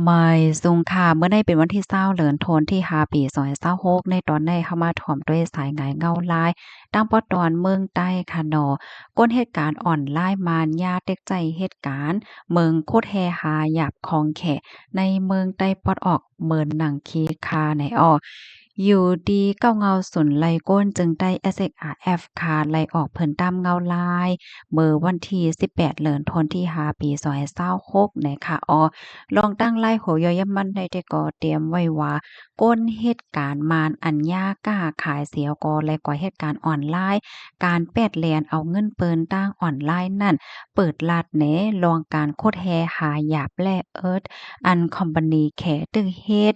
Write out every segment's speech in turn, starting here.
ໝາຍສຸງຄ່ະ, ມື້ໃນເປັນວັນທີຊາວ ເດືອນໂທນທີຫ້າ ປີສອງພັນຊາວຫົກ. ໃນຕອນໃນເຮົາມາຖອມດ້ວຍສາຍງານເງົາລາຍ ຕາມປອດຕອນເມືອງໃຕ້ຄ່ະເນາະ. ຄົນເຮັດການອອນລາຍມານຍາເຕັກໃຈເຮັດການເມືອງໂຄດແຮ່ຫາຢາບຂອງແຂໃນເມືອງໃຕ້ປອດອອກເມີນໜັງຄີຄາໃນອອກ ຢູ່ທີ່ເກົ້າເງົາສູນໄລ່ກົ້ນຈຶ່ງໄດ້ ເອສເອັກອາເອັຟ ຄ່ະ ໄລ່ອອກເພິ່ນຕາມເງົາລາຍ ເມື່ອວັນທີສິບແປດ ເດືອນໂທນທີຫ້າ ປີສອງພັນຊາວຫົກ ໃນຄ່ະ ອໍ ລອງຕັ້ງລາຍຫົວຍ່ອຍຍາມມັນໃນແຕ່ກໍຕຽມໄວ້ວ່າ ຄົນເຮັດການມານອັນຍາຄ້າຂາຍເສຍກໍ ແລະ ກວ່າເຮັດການອອນລາຍ ການແປດແລ່ນເອົາເງິນເປີນທາງອອນລາຍນັ້ນ ເປີດລັດແນລອງການໂຄດແຮ່ຫາຢາບແລເອິດ ອັນຄອມພານີແຂຕຶກເຮັດ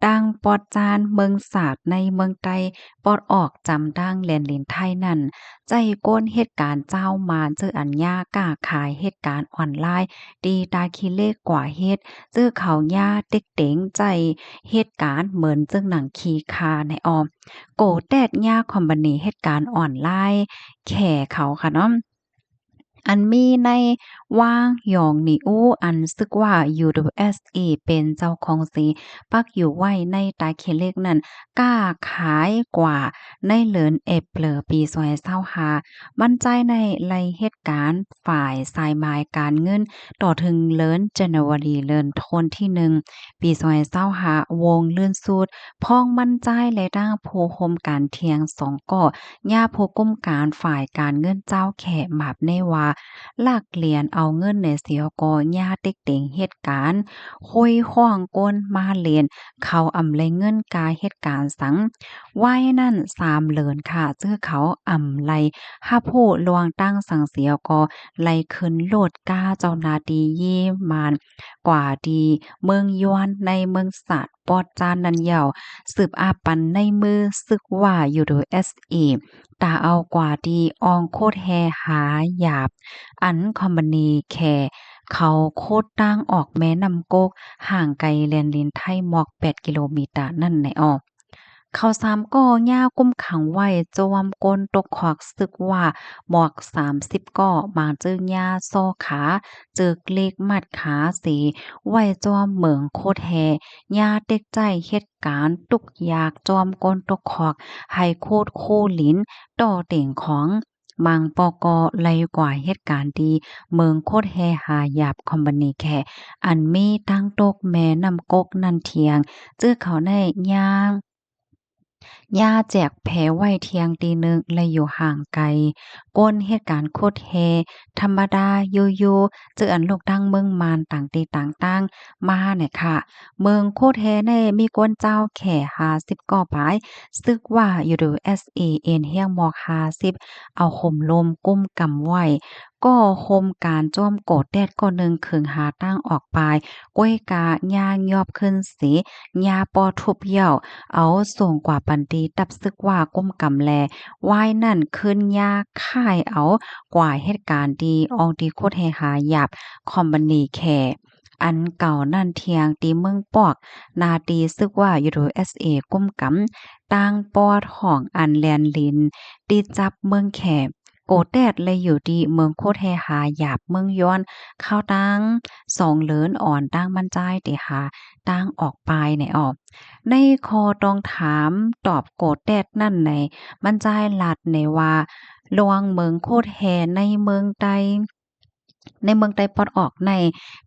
ຕ່າງປອດຈານເມືອງສາດໃນເມືອງໃຕ້ປອດອອກ ຈຳຕ່າງແລນລິນໄທນັ້ນ ໃຈກ້ນເຮັດການເຈົ້າມານ ເຈີອັນຍາຄ້າຂາຍເຮັດການອອນລາຍ ຕີຕາຂີ້ເຫຼັກກວ່າເຮັດ ເຈີເຂົາຍາເຕັກເຕັງໃຈເຮັດການເມີນຈຶ່ງໜັງຄີຄາໃນອອມ ໂກແຕດຍາຄອມພານີເຮັດການອອນລາຍແຂເຂົາຄ່ະເນາະ. ອັນມີໃນຫວ່າງຢອງໜີອູ ອັນຊຶກວ່າ UWSA ເປັນເຈົ້າຂອງສີ ປັກຢູ່ໄວ້ໃນຕາຂີ້ເຫຼັກນັ້ນ ຄ້າຂາຍກວ່າໃນເດືອນເອເປຣີ ປີສອງພັນຊາວຫ້າ ມັນຈ່າຍໃນໄລ່ເຮັດການຝ່າຍສາຍໝາຍການເງິນ ຕໍ່ເຖິງເດືອນ January ເດືອນໂທນທີໜຶ່ງ ປີສອງພັນຊາວຫ້າ ວົງລື່ນສຸດ ພ້ອງມັນຈ່າຍ ແລະ ຕັ້ງຜູ້ໂຮມການທຽງສອງກໍ ຍາຜູ້ກຸມການຝ່າຍການເງິນເຈົ້າແຂມາບໃນວ່າ ລັກລຽນເອົາເງິນໃນສຽວກໍ ຍາເຕັກເຕັງເຮັດການ ໂຫຍຮ້ອງກົ້ນມາເລນ ເຂົາອຳໄລເງິນກາເຮັດການສັງ ໄວ້ນັ້ນສາມເດືອນຄ່ະ ເຈີເຂົາອຳໄລຮັບຮູ້ລວງຕັ້ງສັງສຽວກໍ ໄລຂຶ້ນໂລດກາເຈົ້າໜ້າທີ່ເຢຍມານ ກວ່າທີ່ເມືອງຢວນໃນເມືອງສາດ ປອດຈານນັ້ນເຍົາ ສືບອາປັນໃນມືຊຶກວ່າ UWSA ຕາເອົາກວ່າທີ່ອ່ອງໂຄດແຮ່ຫາຢາບ ອັນຄອມພານີແຂເຂົາໂຄດຕັ້ງອອກແມ່ນ້ຳກົກ ຫ່າງໄກແລນລິນໄທໝອກແປດກິໂລມີຕານັ້ນໃນອອກ ເຂົາສາມກໍຍາກຸມຂັງໄວ້ຈອມກົ້ນຕົກຄອກຊຶກວ່າໝອກສາມສິບກໍ ມາງເຈີຍາຊໍຂາ ເຈີເຫຼັກມັດຂາເສ ໄວ້ຈອມເມືອງໂຄດແຮ່ ຍາເຕັກໃຈເຮັດການຕຸກຢາກຈອມກົ້ນຕົກຄອກ ໃຫ້ໂຄດໂຄລິນຕໍ່ເຕັງຂອງ ມັງປອກກໍໄລ່ກວ່າເຮັດການທີ່ເມືອງໂຄດແຮ່ຫາຢາບຄອມພານີແຂ ອັນມີທາງຕົກແມ່ນ້ຳກົກນັ້ນທຽງ ເຈີເຂົາໃນຍາ ຍາແຈກແຜ່ໄວ້ທຽງຕີໜຶ່ງ ແລະ ຢູ່ຫ່າງໄກ ກົ້ນເຮັດການໂຄດແຮ່ທຳມະດາຢູ່ໆ ເຈີອັນລູກຕັ້ງເມືອງມານຕ່າງຕີຕ່າງຕັ້ງມາໃນຄ່ະ ເມືອງໂຄດແຮ່ໃນມີກົ້ນເຈົ້າແຂຫ້າສິບກໍປາຍ ຊຶກວ່າ UWSA ເອັນຮຽງໝອກຫ້າສິບ ເອົາໂຮມລົມກຸມກຳໄວ້ ກໍໂຮມການຈອມໂກແຕດກໍໜຶ່ງເຄິ່ງຫາທາງອອກປາຍ ກ້ວຍກາຍ່າງຍອບຂຶ້ນເສ ຍາປໍທຸບເຍົາ ເອົາສົ່ງກວ່າປັນຕີຕັບຊຶກວ່າກຸມກຳແລ ວາຍນັ້ນຂຶ້ນຍາຄ້າຍເອົາກວ່າເຮັດການດີອອງຕີໂຄດແຮ່ຫາຢາບຄອມພານີແຂ ອັນເກົ່ານັ້ນທຽງ ທີ່ເມືອງປອກ ໜ້າທີ່ຊຶກວ່າ UWSA ກຸມກຳ ຕ່າງປອດຫ້ອງອັນແລນລິນ ຕິດຈັບເມືອງແຂ ໂກແຕດ ແລະ ຢູ່ທີ່ເມືອງໂຄດແຮ່ຫາຢາບເມືອງຢວນ ຄາວຕັ້ງສອງເດີນ ອອນຕັ້ງມັນຈ່າຍເຕຫາ ຕ່າງອອກປາຍໃນອອກ ໃນຂໍ້ຕ້ອງຖາມຕອບໂກແຕດນັ້ນໃນ ມັນຈ່າຍລັດໃນວ່າ ລວງເມືອງໂຄດແຮ່ໃນເມືອງໃຕ້ ໃນເມືອງໃຕ້ປອດອອກໃນ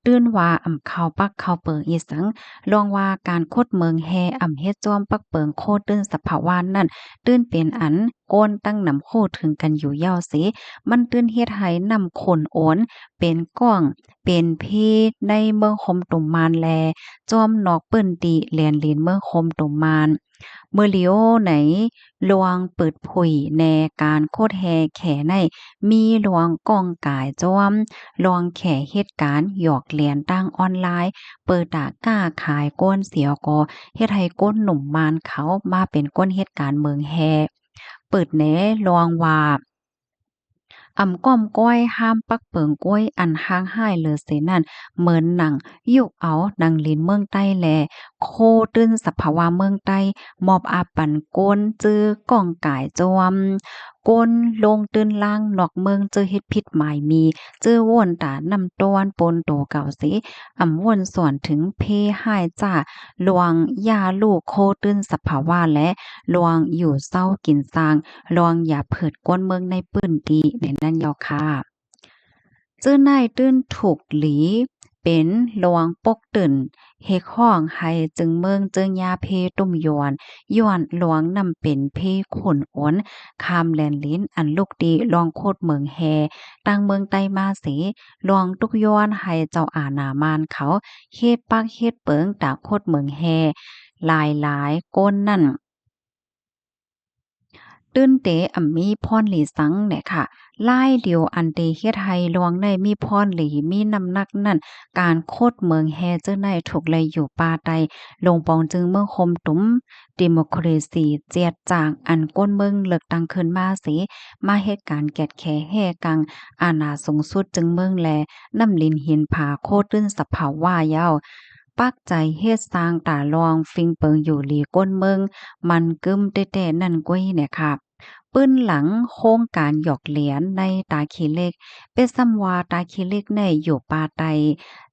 ຕື່ນວ່າອຳເຂົ້າປັກເຂົ້າເປິງອີສັງ ລວງວ່າການຂຸດເມືອງແຮ່ອຳເຮັດຈອມປັກເປິງໂຄດຕື່ນສະພາວະນັ້ນ ຕື່ນເປັນອັນ ໂກນຕັ້ງນຳໂຄດເຖິງກັນຢູ່ເຍົາເສ ມັນຕື່ນເຮັດໃຫ້ນ້ຳຂຸນໂອນ ເປັນກ້ອງ ເປັນພີໃນເມືອງໂຮມຕຸມມານ ແລະ ຈອມນອກພື້ນທີ່ແລນລິນເມືອງໂຮມຕຸມມານ ເມີລິໂອໃນລວງເປີດຜຸຍແນການໂຄດແຮ່ແຂໃນ ມີລວງກ້ອງກາຍຈອມ ລວງແຂເຮັດການຫຍອກຫຼຽນຕັ້ງອອນລາຍ ເປີຕາຄ້າຂາຍກ້ນສຽວກໍ ເຮັດໃຫ້ກົ້ນໜຸ່ມມານເຂົາມາເປັນກົ້ນເຮັດການເມືອງແຮ່ ເປີດແນລວງວ່າ ອຳກ້ອມກ້ວຍ ຫ້າມປັກເປິງກ້ວຍອັນຮ່າງຮ້າຍເລີເສນັ້ນ ເມີນໜັງ ຍຸກເອົາໜັງລິນເມືອງໃຕ້ ແລະ ໂຄຕື່ນສະພາວະເມືອງໃຕ້ ມອບອາປັນກົນຈື່ກ້ອງກາຍຈອມ ກົນລົງຕື່ນລ້າງນອກເມືອງ ຈື່ເຮັດຜິດໝາຍມີ ຈື່ໂຫນຕານ້ຳຕ້ອນປົນໂຕເກົ່າເສ ອຳໂຫນສ່ວນເຖິງເພຮ້າຍຈ້າ ລ່ວງຢ່າລູກໂຄຕື່ນສະພາວະ ແລະ ລ່ວງຢູ່ເຊົາກິນສ້າງ ລ່ວງຢາເພີດກວນເມືອງໃນພື້ນທີ່ໃນນັ້ນເຈົ້າຄ່ະ. ຈື່ນາຍຕື່ນທຸກຫຼີ ເປັນລ່ວງປົກຕື່ນ ຮຽກຮ້ອງໃຫ້ຈຶ່ງເມືອງຈື່ຍາເພຕຸ້ມຢວນ ຍ້ອນລ່ວງນ້ຳເປັນເພຂຸນອົນ ຂ້າມແລນລິນ ອັນລຸກຕີລ່ອງໂຄດເມືອງແຮ່ ຕັ້ງເມືອງໃຕ້ມາເສ ລ່ວງຕຸກຍ້ອນໃຫ້ເຈົ້າອານາມານເຂົາ ເຮັດປາກເຮັດເປິງຕາໂຄດເມືອງແຮ່ ຫຼາຍໆຄົນນັ້ນ ຕື່ນເຕອຳມີພອນຫຼີສັງແນ່ຄ່ະ. ລາຍດຽວອັນເຕເຮັດໃຫ້ລ່ວງໃນມີພອນຫຼີ ມີນ້ຳໜັກນັ້ນ ການໂຄດເມືອງແຮ່ຈື່ນາຍທຸກໄລຢູ່ປ່າໃຕ້ ລົງປອງຈຶ່ງເມືອງໂຄມຕຸມ ດີໂມຄຣາຊີ ຈຽດຈາງ ອັນກົນເມືອງເລືອກຕັ້ງຂຶ້ນມາເສ ມາເຮັດການແກດແຂແຮ່ກັງ ອານາສູງສຸດຈຶ່ງເມືອງ ແລະ ນ້ຳລິນຫີນຜາໂຄຕື່ນສະພາວະເຍົາ ປັກໃຈເຮັດສ້າງຕາລ່ອງ ຟິງເປິງຢູ່ຫຼີກົ້ນເມືອງ ມັນກຶ້ມແຕ່ໆນັ້ນກ້ວຍແນ່ຄ່ະ. ປຶ້ນຫຼັງໂຄງການຫຍອກຫຼຽນໃນຕາຂີ້ເຫຼັກ ເປັນຊ້ຳວ່າຕາຂີ້ເຫຼັກໃນຢູ່ປ່າໃຕ້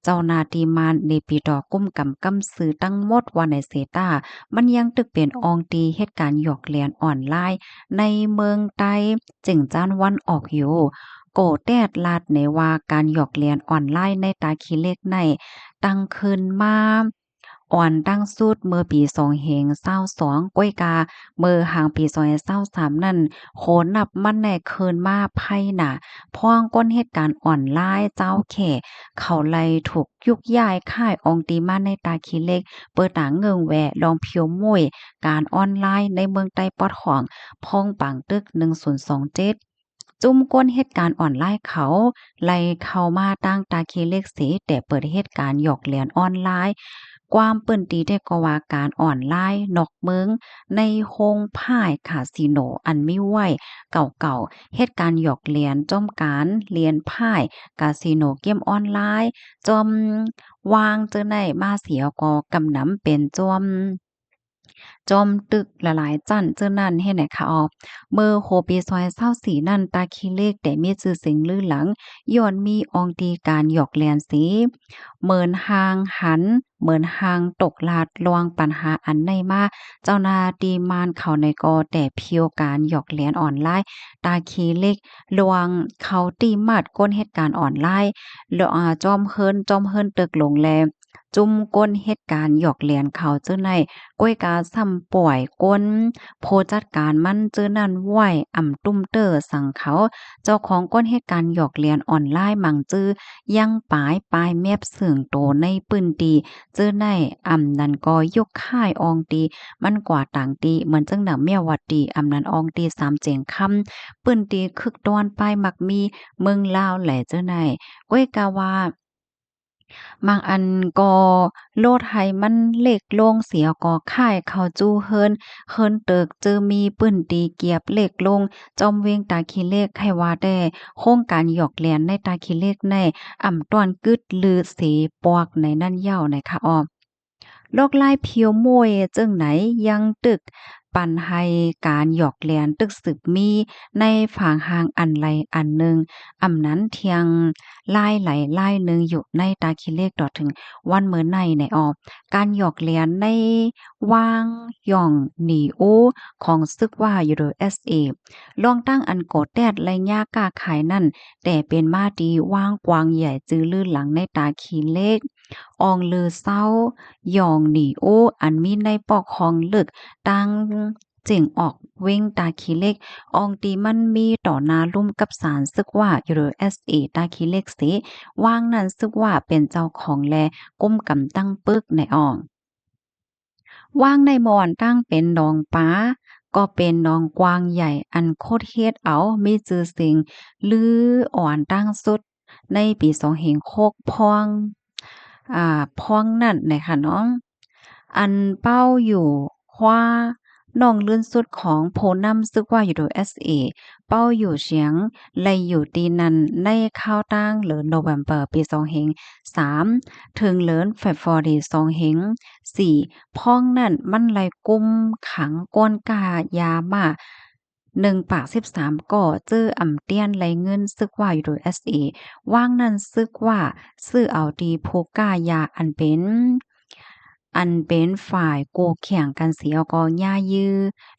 ເຈົ້າໜ້າທີ່ມານເນປີຕໍກຸ້ມກຳກຳຊື່ທັງໝົດວ່າໃນເສຕາ ມັນຍັງຕຶກເປັນອ່ອງຕີເຮັດການຫຍອກຫຼຽນອອນລາຍໃນເມືອງໃຕ້ ເຈັງຈານວັນອອກຢູ່. ໂກແຕດລາດໃນວ່າການຫຍອກຫຼຽນອອນລາຍໃນຕາຂີ້ເຫຼັກໃນ ຕັ້ງຂຶ້ນມາ ອ່ອນຕັ້ງສຸດເມື່ອປີສອງເຮງຊາວສອງ ກ້ວຍກາເມື່ອຫາງປີສອງເຮງຊາວສາມນັ້ນ ໂຄນັບມັນແນ່ຄືນມາໄພໜາ ພ້ອງຄົນເຮັດການອອນລາຍ ຊາວແຂ ເຂົາໄລ່ຖືກຍຸກຍ້າຍຄ້າຍອອງຕີມາໃນຕາຂີ້ເຫຼັກ ເປີດຕາເງື່ອນແຫວລອງພຽວໝຸ້ຍການອອນລາຍໃນເມືອງໃຕ້ປອດຂອງ ພ້ອງປາງຕຶກໜຶ່ງສູນສອງເຈັດ ຈຸ້ມຄົນເຮັດການອອນລາຍເຂົາໄລ່ເຂົ້າມາຕັ້ງຕາຂີ້ເຫຼັກເສ ແຕ່ເປີດເຮັດການຫຍອກຫຼຽນອອນລາຍ ກວາມເປັນຈິງແທ້ກໍວ່າການອອນລາຍນອກເມືອງ ໃນໂຮງພາຍຄາຊີໂນອັນມີໄວ້ເກົ່າໆ ເຮັດການຫຍອກຫຼຽນ ຈອມການຫຼຽນພາຍ ຄາຊີໂນເກມອອນລາຍ ຈອມວາງເຈີໃນມາເສຍກໍກຳນຳເປັນຈອມ ຈອມຕຶກຫຼາຍໆຊັ້ນເຈີນັ້ນເຮັດໃຫ້ຂາວອອກ. ເມື່ອຫົວປີສອງພັນຊາວສີ່ນັ້ນ ຕາຂີ້ເຫຼັກແຕ່ມີຊື່ສຽງລືຫຼັງ ຍ້ອນມີອ່ອງຕີການຫຍອກຫຼຽນເສ ເໝີນຫ່າງຫັນ ເໝີນຫ່າງຕົກລາດລວງປັນຫາອັນໃນມາ ເຈົ້າໜ້າທີ່ມານເຂົາໃນກໍແຕ່ພຽວການຫຍອກຫຼຽນອອນລາຍ ຕາຂີ້ເຫຼັກລວງເຂົ້າຕີໝັດຄົນເຮັດການອອນລາຍ ລວງ ອາ ຈອມເຮືອນ ຈອມເຮືອນຕຶກລົງແລ ຈຸ້ມຄົນເຮັດການຫຍອກຫຼຽນເຂົາເຈີໃນ ກ້ວຍກາຊ້ຳປ່ອຍຄົນ ຜູ້ຈັດການມັນເຈີນັ້ນໄວ້ອຳຕຸ້ມເຕີສັງເຂົາ ເຈົ້າຂອງຄົນເຮັດການຫຍອກຫຼຽນອອນລາຍມັງຈື່ ຍັງປາຍປາຍແມບເຊິ່ງໂຕໃນພື້ນທີ່ເຈີໃນ ອຳນັ້ນກໍຍົກຄ້າຍອ່ອງຕີມັນກວ່າຕ່າງຕີ ເໝືອນຈັ່ງໜັງແມວວ່າຕີ ອຳນັ້ນອ່ອງຕີສາມເຈັງຄຳ ພື້ນທີ່ຄຶກຕ້ອນປາຍມັກມີ ເມືອງລາວແຫຼເຈີໃນ ກ້ວຍກາວ່າ ບາງອັນກໍໂລດໃຫ້ມັນເລັກລົງເສຍກໍຄ້າຍເຂົ້າຈູ່ເຮືອນ ເຮືອນຕຶກເຈີມີພື້ນທີ່ກຽບເລັກລົງ ຈອມວຽງຕາຂີ້ເຫຼັກ ໃຫ້ວ່າແຕ່ໂຄງການຫຍອກຫຼຽນໃນຕາຂີ້ເຫຼັກໃນ ອຳຕ້ອນກຶດລືເສປອກໃນນັ້ນເຍົາໃນຄະອອກ ລອກລາຍພຽວໝຸ້ຍເຈີໃນ ຍັງຕຶກປັນໃຫ້ການຫຍອກຫຼຽນຕຶກສືບມີໃນຝາງຫ່າງອັນໃດອັນໜຶ່ງ ອຳນັ້ນທຽງລາຍໃດລາຍໜຶ່ງຢູ່ໃນຕາຂີ້ເຫຼັກ ຕໍ່ເຖິງວັນເມີໃນໃນອອກ ການຫຍອກຫຼຽນໃນວາງຢອງໜີອູຂອງຊຶກວ່າ UWSA ລອງຕັ້ງອັນກໍ່ແຕດໄລຍະຄ້າຂາຍນັ້ນ ແຕ່ເປັນມາທີ່ວາງກວ້າງໃຫຍ່ຈື່ລືຫຼັງໃນຕາຂີ້ເຫຼັກ ອອງລືເຊົາ ຢອງໜີອູ ອັນມີໃນປອກຫ້ອງເລິກ ຕາງເຈັງອອກເວັງຕາຂີ້ເຫຼັກ ອອງທີ່ມັນມີຕໍ່ໜ້າລຸ່ມກັບສານຊຶກວ່າ UWSA ຕາຂີ້ເຫຼັກເສ ວາງນັ້ນຊຶກວ່າເປັນເຈົ້າຂອງ ແລະ ກຸມກຳຕັ້ງປຶກໃນອອງ ວາງໃນໝ່ອນຕັ້ງເປັນໜອງປາ ກໍເປັນໜອງກວ້າງໃຫຍ່ ອັນໂຄດເຮັດເອົາມີຊື່ສຽງລືອອນຕັ້ງສຸດ ໃນປີສອງເຮງຫົກ ພອງ ອາ ພອງນັ້ນນະຄະນ້ອງ ອັນເປົ້າຢູ່ຄວ້າ ນ້ອງລື່ນສຸດຂອງຜູ້ນຳຊຶກວ່າ UWSA ເປົາຢູ່ຊຽງ ໄດ້ຢູ່ທີ່ນັ້ນໃນຄາວຕັ້ງເດືອນໂນເວັມເບີປີສອງເຮັງສາມ ເຖິງເດືອນເຟບຣວາຣີສອງເຮັງສີ່ ພ້ອມນັ້ນມັນໄດ້ກຸມຂັງກວນກາຢາມາ ໜຶ່ງປາກສິບສາມກໍ ຈື່ອຳຕຽນໄດ້ເງິນຊຶກວ່າ UWSA ຫວ່າງນັ້ນຊຶກວ່າຊື້ເອົາທີ່ຜູ້ຄ້າຢາອັນເປັນ ອັນເປັນຝ່າຍຄູ່ຂຽງກັນເສຍກໍຫຍ້າຍຢື້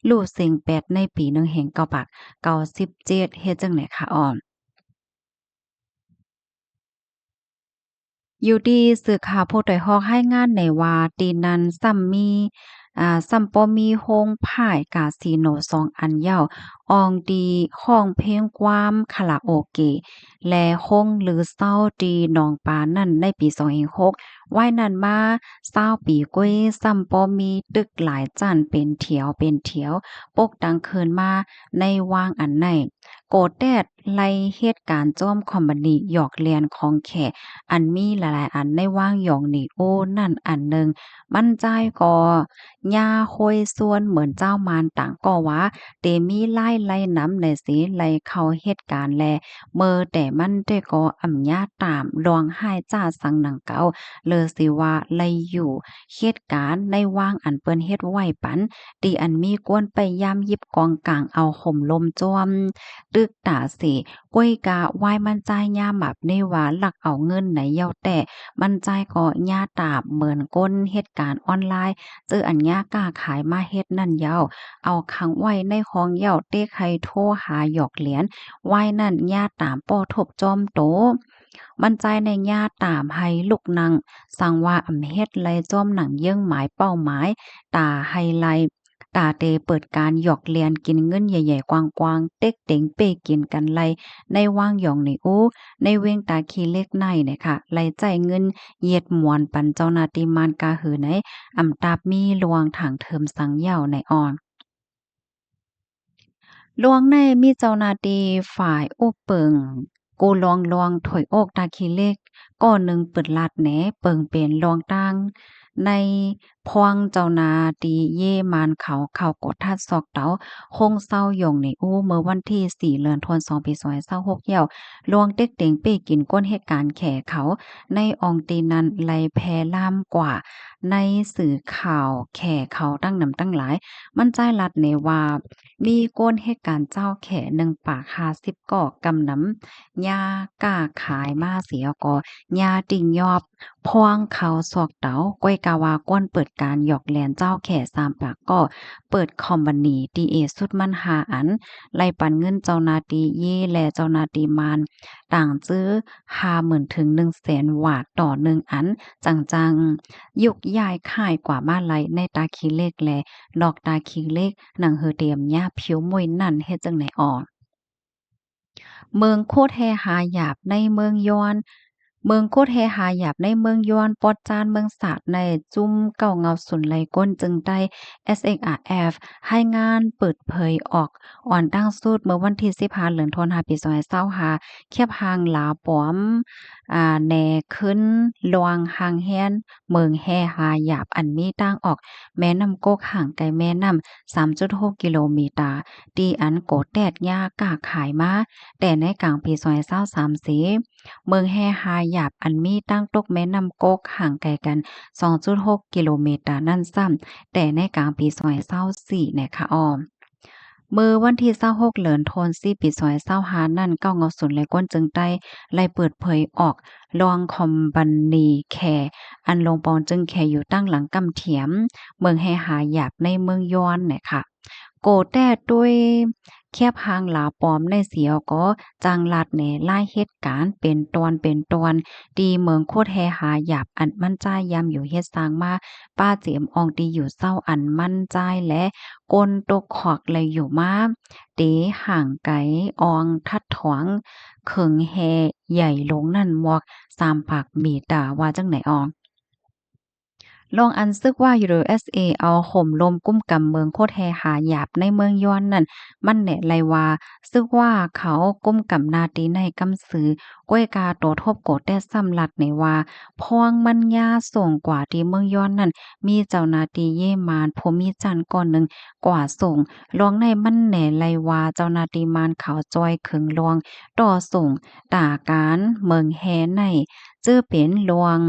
ລູ້ເສັງແປດໃນປີໜຶ່ງເຮັງເກົ້າປາກເກົ້າສິບເຈັດ ເຮັດຈັ່ງໃດຄະອອມ. ຢູ່ທີ່ສື່ຂ່າວຜູ້ໂດຍຮອກຮາຍງານແນວ່າ ທີ່ນັ້ນຊ້ຳມີ ອາ ຊ້ຳກໍມີໂຮງພາຍກາຊີໂນສອງອັນເຍົາ ອ່ອງທີ່ຮ້ອງເພງ ຄວາມຄາຣາໂອເກະ ແລະ ໂຮງລືເຊົາທີ່ໜອງປານັ້ນໃນປີສອງເຮັງຫົກ ວາຍນັ້ນມາຊາວປີກວ່າ ຊ້ຳກໍມີຕຶກຫຼາຍຊັ້ນເປັນແຖວເປັນແຖວ ປົກຕັ້ງຂຶ້ນມາໃນຫວ່າງອັນໃນ ໂກແຕດ ໄລ່ເຮັດການໂຈມຄອມພານີຫຍອກລຽນຂອງແຂກ ອັນມີຫຼາຍໆອັນໃນຫວ່າງຢອງໜີໂອນັ້ນອັນໜຶ່ງ ມັນຈ່າຍກໍຫຍ້າໂຮຍຊວນເໝືອນເຈົ້າມານຕ່າງກໍວ່າ ເຕມີຫຼາຍໄລ່ນຳໃນເສໄລ່ເຂົ້າເຮັດການແລ ເມີແຕ່ມັນແຕ່ກໍອຳຍາຕາມລວງຮ້າຍຈ້າຊັງໜັງເກົ່າ ເລີຊິວ່າໄລ່ຢູ່ເຮັດການໃນຫວ່າງອັນເພິ່ນເຮັດໄວ້ປັນ ທີ່ອັນມີກວນໄປຢາມຢິບກອງກາງເອົາໂຮມລົມຈວມ ຕຶກຕາເສ ກວຍກາວາຍມັນຈ່າຍຍາມບາບນີ້ວ່າລັກເອົາເງິນໃນເຍົາແຕ່ ມັນຈ່າຍກໍຫຍ້າຕາມເໝືອນກົນເຮັດການອອນລາຍ ເຈີອັນຫຍ້າຄ້າຂາຍມາເຮັດນັ້ນເຍົາ ເອົາຂັງໄວ້ໃນຫ້ອງເຍົາ ເຕກໃຫ້ໂທຫາຫຍອກລຽນ ວາຍນັ້ນຫຍ້າຕາມປ້ອທຸບຈອມໂຕ ມັນຈ່າຍໃນຫຍ້າຕາມໃຫ້ລຸກນັ່ງ ສັງວ່າອຳເຮັດໄລ່ຈອມໜັງເຍີ້ງໝາຍເປົ້າໝາຍ ຕາໃຫ້ໄລ່ ຕາເຕເປີດການຫຍອກລຽນກິນເງິນໃຫຍ່ໆກວ້າງໆ ເຕັກເຕັງເປ້ກິນກັນໄລ່ ໃນຫວ່າງຢອງໜີອູ ໃນເວັງຕາຂີ້ເຫຼັກໃນນະຄະ ໄລ່ຈ່າຍເງິນເຢັດໝວນປັນເຈົ້າໜ້າທີ່ມານກະຫືໃນ ອຳຕາບມີລວງທາງເທີມສັງເຍົາໃນອອນ ລວງໃນມີເຈົ້າໜ້າທີ່ຝ່າຍອົບເປິງ ກູລອງລວງຖອຍອອກຕາຂີ້ເຫຼັກ ກໍໜຶ່ງປຶດລາດແນ ເປິງເປັນລວງຕ່າງໃນພວງເຈົ້າໜ້າທີ່ເຢມານເຂົາ ເຂົ້າກວດທັດຊອກເຕົາ ໂຮງເຊົາຢອງໜີອູ ເມື່ອວັນທີສີ່ ເດືອນທັນວາ ສອງພັນຊາວຫົກເຍົາ ລວງເຕັກເຕັງເປ້ກິນກວນເຮັດການແຂເຂົາ ໃນອ່ອງຕີນັ້ນໄລ່ແຜ່ລາມກວ່າ ໃນສື່ຂ່າວແຂເຂົາຕັ້ງນຳຕັ້ງຫຼາຍ ມັນຈ່າຍລາດແນວ່າ ມີກວນເຮັດການເຈົ້າແຂໜຶ່ງປາກຫ້າສິບກໍ ກຳນຳຫຍ້າຄ້າຂາຍມາເສຍກໍຫຍ້າຕິງຍອບ ພວງເຂົ້າຊອກເຕົາ ກວຍກາວ່າກວນເປີດການຫຍອກລຽນເຈົ້າແຂສາມປາກກໍ ເປີດຄອມພານີທີ່ເອສຸດມັນຫ້າອັນ ໄລ່ປັນເງິນເຈົ້າໜ້າທີ່ເຢ ແລະ ເຈົ້າໜ້າທີ່ມານຕ່າງຈື່ ຫ້າໝື່ນ ເຖິງ ໜຶ່ງແສນວາດຕໍ່ໜຶ່ງອັນ ຈັ່ງຈັ່ງຍຸກຍ້າຍຄ້າຍກວ່າມາໄລ່ໃນຕາຂີ້ເຫຼັກ ແລະ ນອກຕາຂີ້ເຫຼັກ ໜັງເຮີຕຽມຫຍ້າຜິວມຸ້ຍນັ້ນ ເຮັດຈັ່ງໃດອອກ ເມືອງໂຄດແຮ່ຫາຢາບໃນເມືອງຢວນ ເມືອງໂຄດແຮ່ຫາຢາບໃນເມືອງຢວນ ປອດຈານເມືອງສາດ ໃນຈຸ້ມເກົ້າເງົາສູນໄລ່ກົ້ນຈຶ່ງໃຕ້ SHRF ຮາຍງານເປີດເຜີຍອອກ ອອນຕັ້ງສຸດເມື່ອວັນທີສິບຫ້າ ເດືອນທັນວາ ປີສອງພັນຊາວຫ້າ ແຄບຮ່າງລາວປອມ ອາ ແນຂຶ້ນລວງຮ່າງແຮນ ເມືອງແຮ່ຫາຢາບ ອັນມີທາງອອກແມ່ນ້ຳກົກ ຫ່າງໄກແມ່ນ້ຳ ສາມຈຸດຫົກ ກິໂລເມດຕາ ທີ່ອັນໂກແຕດຫຍ້າຄ້າຂາຍມາ ແຕ່ໃນກາງປີສອງພັນຊາວສາມເສ ເມືອງແຮ່ຫາຢາບ ອັນມີທາງຕົກແມ່ນ້ຳກົກ ຫ່າງໄກກັນ ສອງຈຸດຫົກ ກິໂລເມດຕານັ້ນຊ້ຳ ແຕ່ໃນກາງປີສອງພັນຊາວສີ່ ແນະຄະອອມ. ເມື່ອວັນທີຊາວຫົກ ເດືອນທັນວາ ປີສອງພັນຊາວຫ້ານັ້ນ ເກົ້າເງົາສູນໄລ່ກົ້ນຈຶ່ງໃຕ້ ໄດ້ເປີດເຜີຍອອກລວງຄອມພານີແຄ ອັນລົງປອງຈຶ່ງແຄຢູ່ຕັ້ງຫຼັງກຳຖຽມ ເມືອງແຮ່ຫາຢາບໃນເມືອງຢວນນະຄະ. ໂກແຕ້ດ້ວຍແຄບຮ່າງລາວປອມໃນເສຍກໍ ຈັ່ງລາດແນລາຍເຫດການເປັນຕອນເປັນຕອນ ທີ່ເມືອງໂຄດແຮ່ຫາຢາບ ອັນມັນຈາຍຢາມຢູ່ເຮັດສ້າງມາ ປະເຈມອອງທີ່ຢູ່ເຊົາ ອັນມັນຈາຍ ແລະ ກົ້ນຕົກຄອກໄລ່ຢູ່ມາ ເຕຫ່າງໄກອອງທັດຖອງ ເຄິ່ງແຮ່ໃຫຍ່ລົງນັ້ນໝວກສາມປາກເມດຕາ ວ່າຈັ່ງໃດອອງ. ລອງອັນຊຶກວ່າ UWSA ເອົາໂຫມລົມກຸມກຳເມືອງໂຄດແຮ່ຫາຢາບໃນເມືອງຢວນນັ້ນ ມັນແນໄລວ່າ ຊຶກວ່າເຂົາກຸມກຳໜ້າທີ່ໃນກຳສື ກ້ວຍກາໂຕທົບໂກແຕດຊ້ຳລັດໃນວ່າ ພວງມັນຍາສົ່ງກວ່າທີ່ເມືອງຢວນນັ້ນ ມີເຈົ້າໜ້າທີ່ເຢມານຜູ້ມີຊັ້ນກ້ອນໜຶ່ງກວ່າສົ່ງ. ລວງໃນມັນແນໄລວ່າ ເຈົ້າໜ້າທີ່ມານເຂົາຈ່ອຍເຄິ່ງລວງຕໍ່ສົ່ງຕາການເມືອງແຮ່ໃນ ຈື່ເປັນລວງ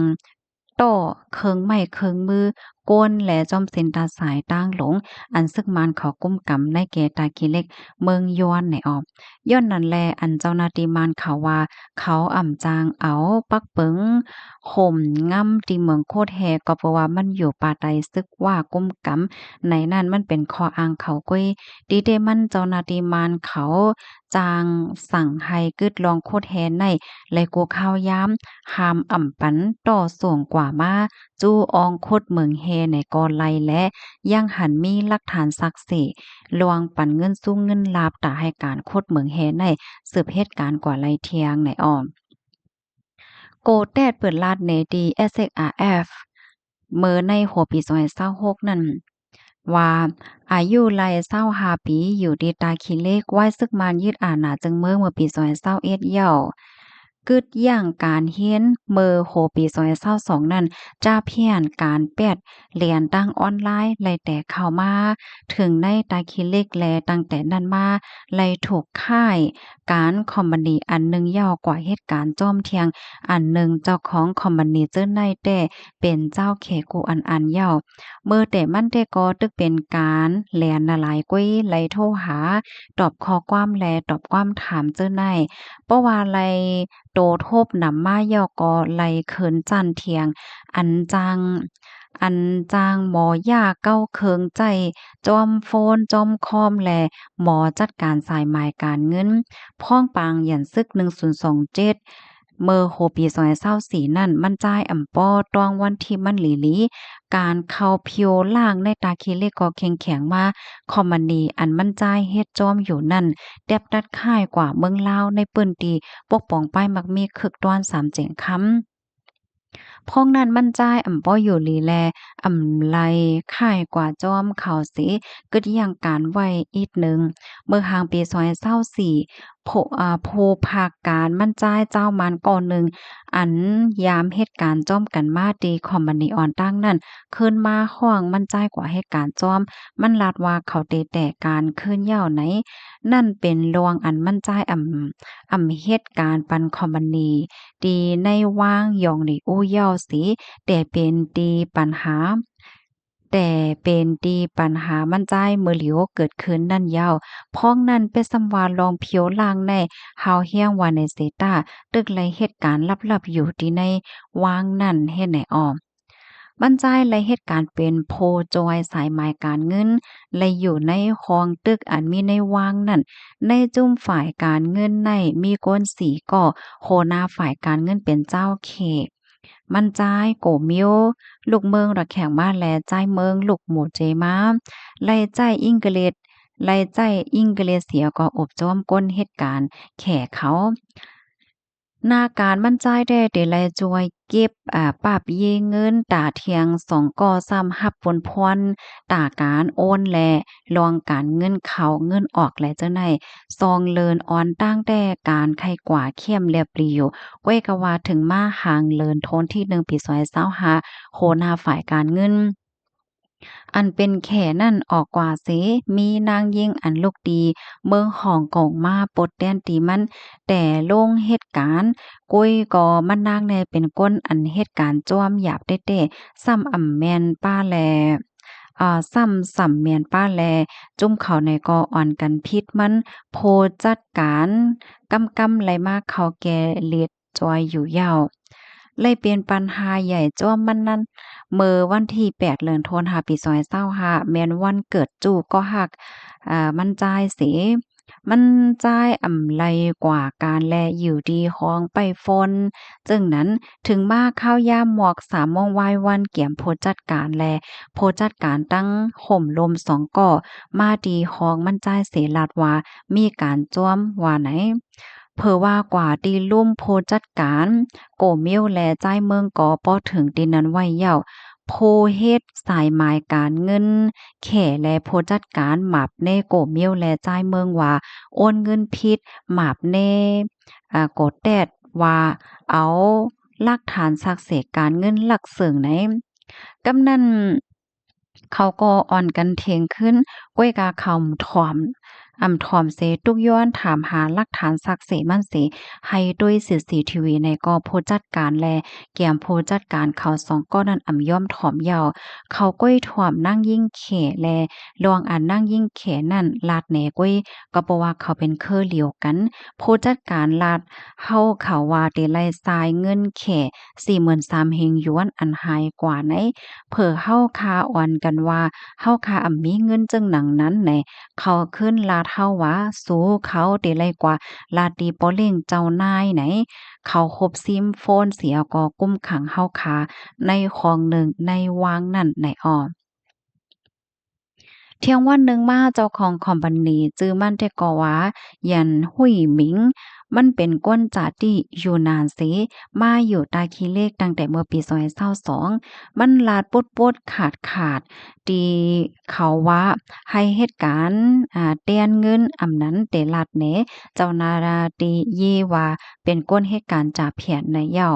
ຕໍ່ເຄື່ອງໄມ້ເຄື່ອງມື ກວນ ແລະ ຈອມເສັ້ນຕາສາຍທາງຫຼວງ ອັນຊຶກມານເຂົາກຸມກຳໃນເຂດທ່າຂີ້ເຫຼັກ ເມືອງຢວນໃນອອກ. ຍ້ອນນັ້ນແລ ອັນເຈົ້າໜ້າທີ່ມານເຂົາວ່າ ເຂົາອຳຈ້າງເອົາປັກປຶງໂຮມງຳທີ່ເມືອງໂຄດແຮ່ ກໍເພາະວ່າມັນຢູ່ພາຍໃຕ້ຊຶກວ່າກຸມກຳ ໃນນັ້ນມັນເປັນຂໍ້ອ້າງເຂົາກ້ວຍ. ທີ່ແທ້ມັນເຈົ້າໜ້າທີ່ມານເຂົາ ຈ້າງສັ່ງໃຫ້ກຶດລວງໂຄດແຮ່ໃນ ແລະ ກູ່ຂ່າວຢາມ ຫ້າມອຳປັນຕໍ່ສົ່ງກວ່າມາ ຈູອ່ອງໂຄດເມືອງແຮ່ໃນກໍໄລ ແລະ ຍັງຫັນມີຫຼັກຖານສັກເສ ລວງປັນເງິນສູງເງິນລາບ ຕາໃຫ້ການໂຄດເມືອງແຮ່ໃນ ສືບເຮັດການກວ່າໄລທຽງໃນອອກ. ໂກແຕດເປີດລາດເນຕີ SHRF ເມື່ອໃນຫົວປີສອງພັນຊາວຫົກນັ້ນວ່າ ອາຍຸໄລຊາວຫ້າປີ ຢູ່ທີ່ທ່າຂີ້ເຫຼັກ ວາຍຊຶກມານຍຶດອານາເຊິ່ງເມືອງເມື່ອປີສອງພັນຊາວເອັດ ເຍົາວ ກຶດຢັ້ງການຮຽນ ເມື່ອຫົວປີສອງພັນຊາວສອງນັ້ນ ຈາບຮຽນການແປດ ລຽນທາງອອນລາຍ ໄລ່ແຕ່ເຂົ້າມາເຖິງໃນທ່າຂີ້ເຫຼັກ ແລະ ຕັ້ງແຕ່ນັ້ນມາ ໄລ່ຖືກຄ້າຍການຄອມພານີອັນໜຶ່ງເຍົາວ ກວ່າເຮັດການຈ້ອມທຽງອັນໜຶ່ງ ເຈົ້າຂອງຄອມພານີເຈີໃນແຕ່ເປັນເຈົ້າແຂກູ່ອັນອັນເຍົາວ. ເມື່ອແຕ່ມັນແຕ່ກໍຕຶກເປັນການແລ່ນນາລາຍກ້ວຍ ໄລ່ໂທຫາ ຕອບຂໍ້ຄວາມ ແລະ ຕອບຄວາມຖາມເຈີໃນ ເພາະວ່າໄລ່ໂຕທົບນຳມາເຍົາວ ກໍໄລ່ເຂີນຈັນທຽງ ອັນຈ້າງ ອັນຈ້າງໝໍຢາເກົ້າເຄື່ອງໃຊ້ ຈອມໂຟນ ຈອມຄອມ ແລະ ໝໍຈັດການສາຍໝາຍການເງິນ ພ້ອມປາງຢັນຊຶກໜຶ່ງສູນສອງເຈັດ ເມື່ອຫົວປີສອງພັນຊາວສີ່ນັ້ນ ມັນຈ່າຍອຳປໍຕ້ອງວັນທີມັນຫຼີຫຼີ ການເຂົ້າຜິວລ້າງໃນທ່າຂີ້ເຫຼັກກໍເຂັ້ງແຂງມາ ຄອມພານີອັນມັນຈ່າຍເຮັດຈ້ອມຢູ່ນັ້ນ ແຕບຕັດຄ້າຍກວ່າເມືອງລາວໃນພື້ນທີ່ປົກປ້ອງປ້າຍໝາກມີຄຶກຕ້ອນສາມແຈງຄຳ. ພວກນັ້ນມັນຈ່າຍອຳບໍ່ຢູ່ຫຼີແລ ອຳໄລຄ້າຍກວ່າຈອມເຂົາເສ ກຶດຢັ້ງການໄວ້ອີກໜຶ່ງ. ເມື່ອຫາງປີສອງພັນຊາວສີ່ ຜູ້ ອາ ຜູ້ພາກການມັນຈ່າຍເຈົ້າມັນກໍໜຶ່ງ ອັນຍາມເຮັດການຈ້ອມກັນມາທີ່ຄອມພານີອອນຕັ້ງນັ້ນ ຄືນມາຮ້ອງມັນຈ່າຍກວ່າເຮັດການຈ້ອມ ມັນລາດວ່າເຂົາເຕະແຕະການຄືນເຍົາວໃນ ນັ້ນເປັນລວງອັນມັນຈ່າຍອຳ ອຳເຮັດການປັນຄອມພານີ ທີ່ໃນວາງຢອງໜີອູ່ເຍົາວເສ ແຕ່ເປັນທີ່ປັນຫາ ແຕ່ເປັນທີ່ປັນຫາມັນຈ່າຍເມີຫຼຽວເກີດຂຶ້ນນັ້ນເຍົາວ. ພ້ອງນັ້ນເປັນສ່ຳວ່າລອງຜິວລ່າງໃນ ຮາວຮຽງວ່າໃນເສຕາ ຕຶກໄລເຮັດການລັບໆຢູ່ທີ່ໃນວາງນັ້ນເຮັດໃນອອມ. ມັນຈ່າຍໄລເຮັດການເປັນໂພຈອຍສາຍໝາຍການເງິນ ແລະ ຢູ່ໃນຫ້ອງຕຶກອັນມີໃນວາງນັ້ນ ໃນຈຸ້ມຝ່າຍການເງິນໃນມີຄົນສີ່ກໍ ຫົວໜ້າຝ່າຍການເງິນເປັນເຈົ້າເຂດ ມັນຈ່າຍ ໂກມິວ ລູກເມືອງ ລະແຂງມາ ແລະ ຈ່າຍເມືອງ ລູກໝູເຈມາ ໄລໃຊ້ອິງກະເລດ ໄລໃຊ້ອິງກະເລດເສຍກໍອົບໂຈມກົ້ນເຮັດການແຂເຂົາ. ໜ້າການມັນຈ່າຍແດ່ເຕໄລຊ່ວຍເກັບ ອາ ປັບເຢເງິນຕາທຽງສອງກໍຊ້ຳຮັບຜົນພວນຕາການໂອນ ແລະ ລວງການເງິນເຂົ້າເງິນອອກ ແລະ ເຈົ້ານາຍສອງເລີນອອນຕັ້ງແຕ່ການໄຂກວາເຂັ້ມລຽບລີຢູ່ ກ້ວຍກະວ່າເຖິງມາຫາງເລີນໂທນທີໜຶ່ງ ປີສອງພັນຊາວຫ້າ ໂຄໜ້າຝ່າຍການເງິນ ອັນເປັນແຂນັ້ນອອກກວ່າເສ ມີນາງຍິງອັນລຸກຕີເມືອງຮ່ອງກົງມາປົດແທນຕີມັນ ແຕ່ລົງເຮັດການ ໂກຍກໍມານາງແດ່ເປັນຄົນອັນເຮັດການຈ້ວມຢາບແທ້ໆ ຊ້ຳອຳແມ່ນປ້າແລ ອາ ຊ້ຳ ຊ້ຳແມ່ນປ້າແລ ຈຸ້ມເຂົາໃນກໍອ່ອນກັນຜິດມັນ ໂພຈັດການກຳໆໄລ່ມາເຂົ້າແກ່ເລດ ຈ່ອຍຢູ່ເຍົາວ ແລະ ເປັນປັນຫາໃຫຍ່ຈ້ວມມັນນັ້ນ ເມື່ອວັນທີແປດ ເດືອນໂທນ ຫ້າ ປີສອງພັນຊາວຫ້າ ແມ່ນວັນເກີດຈູ້ກໍຮັກ ອາ ມັນຈ່າຍເສ ມັນຈ່າຍອຳໄລກວ່າການ ແລະ ຢູ່ທີ່ຫ້ອງໄປຝົນ ເຊິ່ງນັ້ນ ເຖິງມາຄາວຍາມໝອກສາມໂມງວາຍວັນ ກຽມຜູ້ຈັດການ ແລະ ຜູ້ຈັດການຕັ້ງໂຮມລົມສອງກໍ ມາທີ່ຫ້ອງມັນຈ່າຍເສ ລາດວ່າມີການຈ້ວມວ່າໃນ ເຜີວ່າກວ່າທີ່ລຸ່ມຜູ້ຈັດການ ໂກມິວ ແລະ ຈ່າຍເມືອງກໍບໍ່ເຖິງທີ່ນັ້ນໄວ້ເຍົາວ ຜູ້ເຮັດສາຍໝາຍການເງິນແຂ ແລະ ຜູ້ຈັດການໝາບເນໂກມິວ ແລະ ຈ່າຍເມືອງວ່າໂອນເງິນຜິດ, ໝາບເນ ອາ ກໍແຕດວ່າເອົາຫຼັກຖານສັກເສການເງິນລັກເຊິ່ງໃນ ກຳນັ້ນ ເຂົາກໍອ່ອນກັນຖຽງຂຶ້ນ, ກ້ວຍກາເຂົາຖ່ອມ, ອຳ ຖ່ອມເສ ຕຸກຍ້ອນຖາມຫາຫຼັກຖານສັກເສມັນເສ ໃຫ້ດ້ວຍຊີຊີທີວີໃນກໍຜູ້ຈັດການ ແລະ ກຽມຜູ້ຈັດການເຂົາສອງກໍນັ້ນອຳຍອມຖ່ອມເຍົາ. ເຂົາກ້ວຍຖ່ອມນາງຍິງແຂ ແລະ ລວງອັນນາງຍິງແຂນັ້ນລາດແນກ້ວຍ ກໍເພາະວ່າເຂົາເປັນເຄີລຽວກັນ. ຜູ້ຈັດການລາດເຮົາເຂົາວ່າເຕໄລຊາຍເງິນແຂ ສີ່ໝື່ນສາມເຮງຢວນອັນຫາຍກວ່າໃນ ເຜີເຮົາຄາອ່ອນກັນວ່າເຮົາຄາອຳມີເງິນຈຶ່ງໜັງນັ້ນໃນ ເຂົາຂຶ້ນລາດເຮົາວ່າ ສູເຂົາເຕໄລກວ່າລາດຕີປໍເລັ່ງເຈົ້ານາຍໃນ ເຂົາຄົບຊິມໂຟນເສຍກໍກຸມຂັງເຮົາຄາໃນຫ້ອງໜຶ່ງໃນວາງນັ້ນໃນອອມ. ທ່ຽງວັນໜຶ່ງມາ ເຈົ້າຂອງຄອມພານີ ຊື່ມັນແຕ່ກໍວ່າ ຢັນ ຫຸຍໝິງ ມັນເປັນກົ້ນຈາຕິຢູ່ນານເສ ມາຢູ່ຕາຂີ້ເຫຼັກຕັ້ງແຕ່ເມື່ອປີສອງພັນຊາວສອງ ມັນລາດປຸດໆຂາດໆ ທີ່ເຂົາວ່າໃຫ້ເຮັດການ ອາ ແຕ່ນເງິນ ອຳນັ້ນເຕລາດແນ ເຈົ້າໜ້າທີ່ເຢວ່າເປັນກົ້ນເຮັດການຈາພຽນໃນເຍົາ.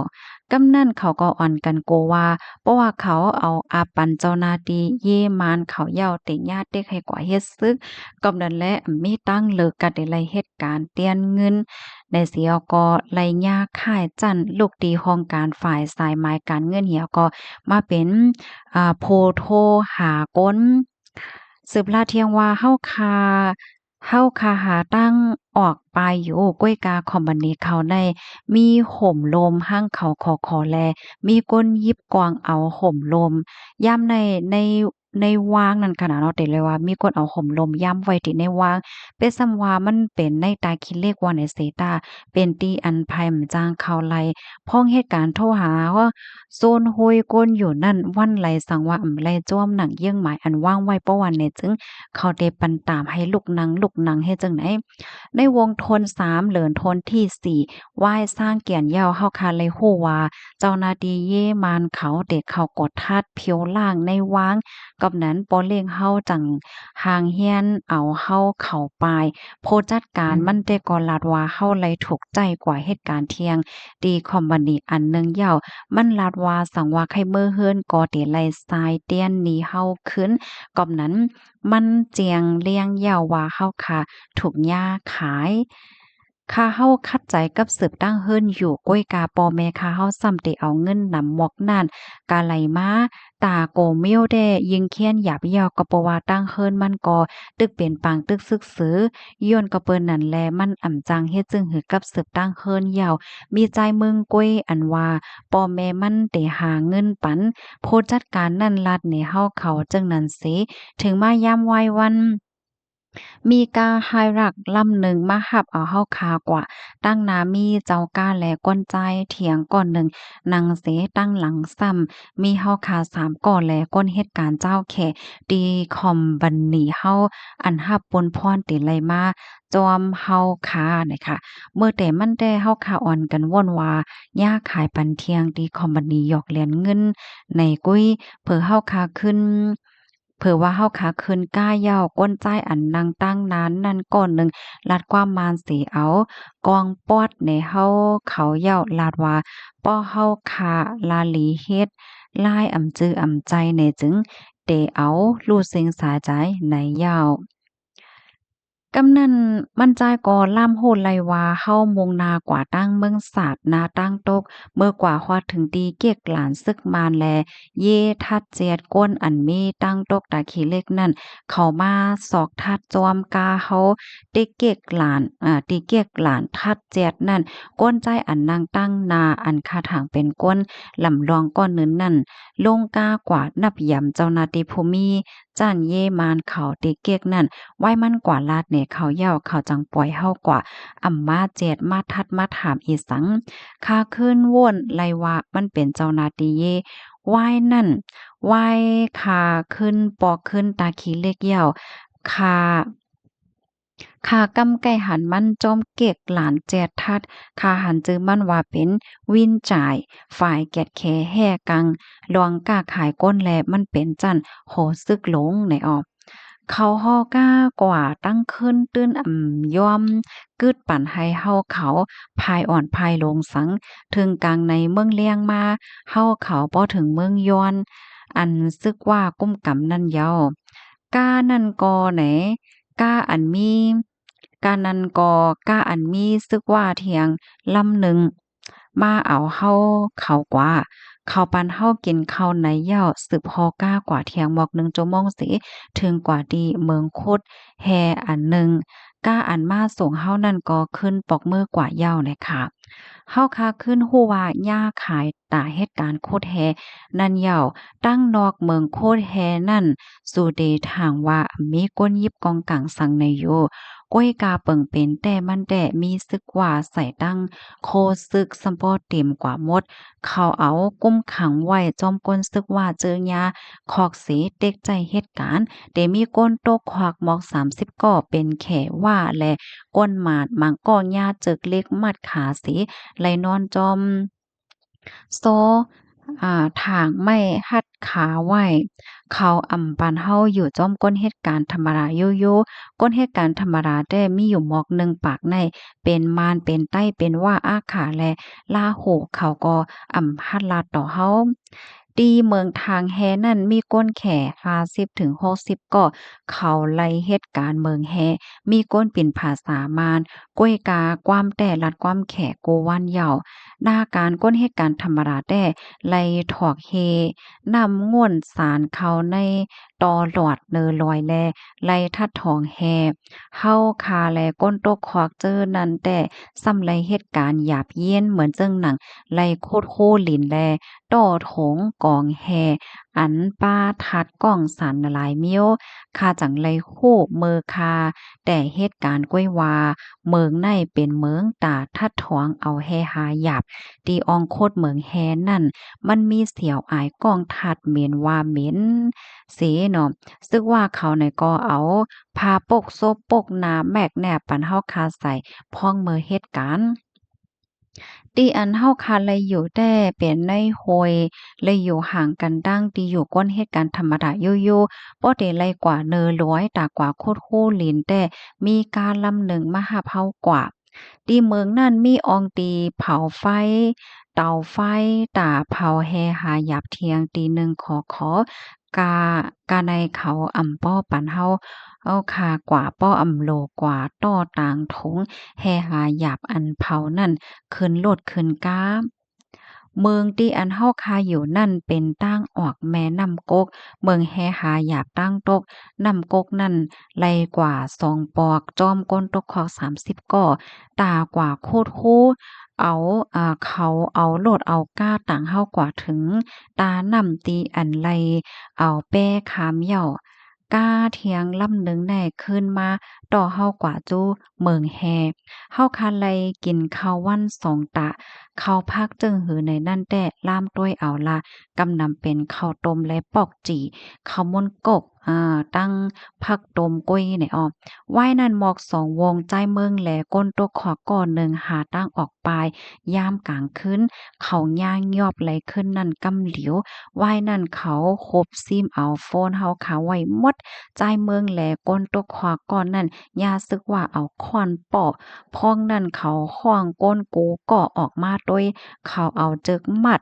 ກຳນັ້ນເຂົາກໍອ່ອນກັນໂກວ່າ ເພາະວ່າເຂົາເອົາອາປັນເຈົ້າໜ້າທີ່ເຢມານເຂົາເຍົາເຕຍາດເດັກໃຫ້ກວ່າເຮັດຊຶກ. ກຳນັ້ນແຫຼະ ມີຕັ້ງເລີກກະເຕໄລເຮັດການແຕ່ນເງິນ ໃນເສຍກໍໄລຍາຂາຍຈັນ ລູກຕີຫ້ອງການຝ່າຍສາຍໝາຍການເງິນເຫຍກໍມາເປັນ ອາ ຜູ້ໂທຫາກົ້ນ ສືບລາດທ່ຽງວ່າ ເຮົາຄາ ເຮົາຄາຫາທາງອອກປາຍຢູ່ ກ້ວຍກາຄອມພານີເຂົາໄດ້ມີໂຫມລົມ ຮັງເຂົາຂໍຂໍ ແລະ ມີກົ້ນຢິບກອງເອົາໂຫມລົມ ຢ້ຳໃນ ໃນ ໃນວາງນັ້ນຂະໜາດເນາະ ເຕເລີຍວ່າມີກົ້ນເອົາໂຫມລົມຢ້ຳໄວ້ທີ່ໃນວາງ ເປັນສ່ຳວ່າມັນເປັນໃນຕາຂີ້ເຫຼັກວ່າໃນເສຕາ ເປັນທີ່ອັນໄພມະຈ້າງເຂົາໄລ ພ້ອງເຮັດການໂທຫາ ໂຊນໂຮຍກົ້ນຢູ່ນັ້ນ ວັນໄລສັງວ່າອຳໄລຈວມໜັງເຍື່ອງໝາຍອັນວາງໄວ້ປະວັນແນຈຶ່ງ ເຂົາເຕປັນຕາມໃຫ້ລຸກນັ່ງ ລຸກນັ່ງເຮັດຈັ່ງໃດ. ໃນວົງທົນສາມ ເລີນທົນທີສີ່ ວາຍສ້າງກຽນເຍົາ ເຮົາຄາໄລຮູ້ວ່າ ເຈົ້າໜ້າທີ່ເຢມານເຂົາເຕເຂົ້າກວດທາດຜິວລ່າງໃນວາງ ກຳນັ້ນປໍເລັ່ງເຮົາຈັ່ງຮ່າງຮຽນເອົາເຮົາເຂົ້າປາຍ ຜູ້ຈັດການມັນແຕ່ກໍລາດວ່າ ເຮົາໄລທຸກໃຈກວ່າເຮັດການທ່ຽງ ທີ່ຄອມພານີອັນໜຶ່ງເຍົາ ມັນລາດວ່າ ສັງວ່າໃຄ່ເມືອເຮືອນກໍເຕໄລຊາຍແຕ່ນໜີເຮົາຄືນ ກອບນັ້ນມັນແຈ້ງແລ້ງເຍົາວ່າເຮົາຄາທຸກຍາຂາຍ ຄາເຮົາຂັດໃຈກັບສືບຕັ້ງເຮືອນຢູ່ ກ້ວຍກາພໍ່ແມ່ຄາເຮົາຊ້ຳເຕເອົາເງິນນຳໝອກນັ້ນກະໄລມາ ຕາໂກເມວແດ່ ຍິງແຄ້ນຢາບເຍົາ ກໍເພາະວ່າຕັ້ງເຮືອນມັນກໍຕຶກເປັນປາງຕຶກຊຶກຊື ຍ້ອນກໍເປີນນັ້ນແລ ມັນອຳຈັ່ງເຮັດຈຶ່ງຫືອກັບສືບຕັ້ງເຮືອນເຍົາ ມີໃຈເມືອງກ້ວຍ ອັນວ່າພໍ່ແມ່ມັນເຕຫາເງິນປັນ ຜູ້ຈັດການນັ້ນລາດແນເຮົາເຂົາຈັ່ງນັ້ນເສ ເຖິງມາຍາມວາຍວັນ ມີກາຮາຍລັກລຳໜຶ່ງມາຮັບເອົາເຮົາຄາກວ່າ ຕັ້ງໜ້າມີເຈົ້າກາ ແລະ ກົ້ນຈາຍຖຽງກ້ອນໜຶ່ງນັ່ງເສ ຕັ້ງຫຼັງຊ້ຳມີເຮົາຄາສາມກໍ ແລະ ກົ້ນເຮັດການເຈົ້າແຂ ທີ່ຄອມພານີເຮົາ ອັນຮັບປຸນພອນເຕໄລມາ ຈອມເຮົາຄານະຄະ ເມື່ອແຕ່ມັນແຕ່ເຮົາຄາອ່ອນກັນວົນວ່າ ຍາຂາຍປັນທ່ຽງທີ່ຄອມພານີຢອກລຽນເງິນໃນກຸ້ຍ ເຜີເຮົາຄາຂຶ້ນ ເຜີວ່າເຮົາຄາຄືນກ້າເຍົາ ກົ້ນຈາຍອັນນັ່ງຕັ້ງນານນັ້ນກ້ອນໜຶ່ງ ລາດກວ່າມານເສເອົາກອງປອດໃນເຮົາເຂົາເຍົາ ລາດວ່າ ເພາະເຮົາຄາລາລີເຮັດລາຍອຳຈື່ອຳໃຈແນຈຶ່ງ ເຕເອົາລູເຊັງສາຈາຍໃນເຍົາ. ກຳນັ້ນມັນຈາຍກໍລາມຮູ້ໄລ່ວ່າ ເຮົາມຸ່ງໜ້າກວ່າຕັ້ງເມືອງສາດໜ້າຕັ້ງຕົກ ເມື່ອກວ່າຮອດເຖິງທີ່ເກັກຫຼານຊຶກມານ ແລະ ເຢທັດແຈດກົ້ນອັນມີຕັ້ງຕົກຕາຂີ້ເຫຼັກນັ້ນ ເຂົາມາຊອກທັດຈອມກາເຮົາ ຕິເກັກຫຼານ ອາ ຕິເກັກຫຼານທັດແຈດນັ້ນ ກ້ນຈາຍອັນນັ່ງຕັ້ງໜ້າ ອັນຄາທາງເປັນກົ້ນລຳລອງກ້ອນໜຶ່ງນັ້ນ ລົງກາກວ່ານັບຢາມເຈົ້າໜ້າທີ່ຜູ້ມີ ຈັ່ງເຢມານເຂົາຕິເກັກນັ້ນ ໄວ້ມັນກວ່າລາດແນເຂົາເຍົາ ເຂົາຈັ່ງປ່ອຍເຮົາກວ່າ ອຳມາແຈດມາທັດມາຖາມອີສັງ ຄາຄືນໂຫວນໄລ່ວ່າມັນເປັນເຈົ້າໜ້າທີ່ເຢ ວາຍນັ້ນ ວາຍຄາຄືນປອກຄືນຕາຂີ້ເຫຼັກເຍົາ ຄາ ຂ້າກຳໄກ່ຫັນມັນ ຈອມເກັກຫຼານແຈດທັດ, ຂ້າຫັນຈື່ມັນວ່າເປັນວິນຈ່າຍ, ຝ່າຍກຽດແຂແຮ່ກັງ ລວງຄ້າຂາຍຄົນ ແລະ ມັນເປັນຊັ້ນໂຫຊຶກຫຼົງ ໃນອອກ. ເຂົາຫໍ່ກ້າກວ່າຕັ້ງຄືນ ຕື່ນອຳຍອມ ກຶດປັນໃຫ້ເຮົາເຂົາ ພາຍອ່ອນພາຍຫຼົງສັງ ເຖິງກາງໃນເມືອງລ້ຽງມາ ເຮົາເຂົາບໍ່ເຖິງເມືອງຍ້ອນ ອັນຊຶກວ່າກຸມກຳນັ້ນເຍົາ. ກ້ານັ້ນກໍແນ ກ້າອັນມີ ກ້ານັ້ນກໍກ້າອັນມີຊຶກວ່າທຽງລຳໜຶ່ງ ມາເອົາເຮົາເຂົາກວ່າ. ເຂົາປັນເຮົາກິນເຂົ້າໃນເຍົາ ສືບຫໍ່ກ້າກວ່າທຽງໝອກໜຶ່ງຊົ່ວໂມງເສ ເຖິງກວ່າທີ່ເມືອງຄຸດແຮ່ອັນໜຶ່ງ. ກ້າອັນມາສົ່ງເຮົານັ້ນກໍຂຶ້ນປອກມືກວ່າເຍົາແລະ ຂ້າ ເຮົາຄາຂຶ້ນຮູ້ວ່າຍ່າຂາຍຕາເຮັດການຂຸດແຮ່ນັ້ນເຍົາ. ຕັ້ງນອກເມືອງຂຸດແຮ່ນັ້ນ ສູເດຖາງວ່າມີຄົນຫຍິບກອງກາງສັງໃນຢູ່. ກ້ວຍກາເປິງເປັນແຕ່ມັນແຕ່ ມີຊຶກວ່າໃສ່ຕັ້ງໂຄຊຶກ ສຳບໍ່ເຕັມກວ່າໝົດ. ເຂົາເອົາກຸມຂັງໄວ້ ຈອມກົນຊຶກວ່າເຈີຍາຄອກເສ ເຕັກໃຈເຮັດການ. ແຕ່ມີຄົນຕົກຄອກໝອກສາມສິບກໍ ເປັນແຂວ່າ ແລະ ກົ້ນໝາດ ມັງກໍຍາເຈິກເຫຼັກມັດຂາເສ ໄລ່ນອນຈອມ ໂຊ ອາ ຖາງໄມ້ຮັດຂາໄວ້. ເຂົາອຳປັນເຮົາຢູ່ຈອມກົນເຮັດການທຳມະດາຢູ່ໆ. ຄົນເຮັດການທຳມະດາແຕ່ມີຢູ່ໝອກໜຶ່ງປາກໃນ ເປັນມານ ເປັນໄຕ້ ເປັນວ່າ ອາຂາ ແລະ ລາຫູ. ເຂົາກໍອຳຫັດລາດຕໍ່ເຮົາ. ທີ່ເມືອງທາງແຮ່ນັ້ນ ມີຄົນແຂຫ້າສິບເຖິງຫົກສິບກໍ ເຂົາໄລ່ເຮັດການເມືອງແຮ່ ມີຄົນປິ່ນພາສາມານ ກ້ວຍກາຄວາມແຕ່ລັດຄວາມແຂກູວັນເຍົາ. ໜ້າການຄົນເຮັດການທຳມະດາແຕ່ ໄລ່ຖອກເຮນ້ຳງ່ວນສານເຂົ້າໃນຕໍ່ຫຼອດເນີລອຍ ແລະ ໄລ່ທັດຖອງແຮ່. ເຮົາຄາ ແລະ ຄົນຕົກຄອກເຈີນັ້ນແຕ່ ສ່ຳໄລ່ເຮັດການຫຍາບເຢັນ ເໝືອນເຊິ່ງໜັງໄລ່ຂຸດໂຄລິນ ແລະ ຕໍ່ຖົງກອງແຮ່ ອັນປາທັດກ້ອງສັນຫຼາຍມ້ຽວ. ຂ້າຈັ່ງໄລ່ຮູ້ເມີຄາແຕ່ເຫດການກ້ວຍວ່າ ເມືອງໃນເປັນເມືອງຕາທັດຖອງເອົາແຮ່ຫາຫຍາບ. ທີ່ອ່ອງໂຄດເມືອງແຮ່ນັ້ນ ມັນມີສຽວອາຍກ້ອງທັດເໝັນວ່າເໝັນເສເນາະ. ຊຶກວ່າເຂົາໃນກໍເອົາຜ້າປົກສົບປົກໜ້າແມັກແນບປັນເຮົາຄາໃສ່ພ້ອງເມີເຮັດການ. ທີ່ອັນເຮົາຄາໄລ່ຢູ່ແຕ່ເປັນໃນຫ້ວຍ ແລະ ຢູ່ຫ່າງກັນດັ່ງທີ່ຢູ່ຄົນເຮັດການທຳມະດາຢູ່ໆ. ພໍໄດ້ໄລ່ກວ່າເນີລອຍ ຕາກວ່າຂຸດໂຄລິນແຕ່ ມີກາລຳໜຶ່ງມາຮັບເຮົາກວ່າ. ທີ່ເມືອງນັ້ນມີອ່ອງຕີເຜົາໄຟ, ເຕົາໄຟ, ຕາເຜົາແຮ່ຫາຫຍາບທຽງ ຕີໜຶ່ງຂໍຂໍ ກະ ກະໃນເຂົາອຳປໍປັນເຮົາ ເຮົາຄາກວ່າ ປໍອຳໂຫຼກວ່າ ຕໍ່ຕາງຖົງແຮ່ຫາຫຍາບອັນເຜົານັ້ນ ຂຶ້ນລົດຂຶ້ນກາ. ເມືອງທີ່ອັນເຮົາຄາຢູ່ນັ້ນເປັນຕ່າງອອກແມ່ນ້ຳກົກ ເມືອງແຮ່ຫາຫຍາບຕາງຕົກນ້ຳກົກນັ້ນ ໄຫຼກວ່າສອງປອກ ຈອມຄົນຕົກຄອກສາມສິບກໍ ຕາກວ່າໂຄດໂຮ ເອົາ ອາ ເຂົາເອົາລົດເອົາກ້າຕາງເຮົາກວ່າເຖິງຕານ້ຳ ທີ່ອັນໄຫຼເອົາແປຂ້າມເຍົາ ກ້າທຽງລຳໜຶ່ງແນ່ ຂຶ້ນມາຕໍ່ເຮົາກວ່າຈູ້ເມືອງແຮ່. ເຮົາຄາໄລ່ກິນເຂົ້າວັນສອງຕາ ເຂົ້າຜັກເຈິງຫືໃນນັ້ນແຕ່ ລາມຕ້ວຍເອົາລະ ກຳນຳເປັນເຂົ້າຕົ້ມ ແລະ ປອກຈີ່ ເຂົ້າໝຸ່ນກົກ ອາ ຕັ້ງຜັກຕົ້ມກ້ວຍໃນອອກ. ວາຍນັ້ນໝອກສອງວົງ ຊາຍເມືອງ ແລະ ຄົນຕົກຄອກກໍໜຶ່ງ ຫາທາງອອກປ່າຍ ຍາມກາງຄືນ ເຂົາຍ່າງຍອບໄລ່ຂຶ້ນນັ້ນກຳຫຼຽວ. ວາຍນັ້ນເຂົາຄົບຊິມເອົາໂຟນເຮົາຄາໄວ້ໝົດ. ຊາຍເມືອງ ແລະ ຄົນຕົກຄອກກໍນັ້ນ ຍ່າຊຶກວ່າເອົາຄ້ອນເປາະ. ພ້ອງນັ້ນເຂົາຮ້ອງ ຄົນກູກໍອອກມາໂຕ້ຍ ເຂົາເອົາເຈິກມັດ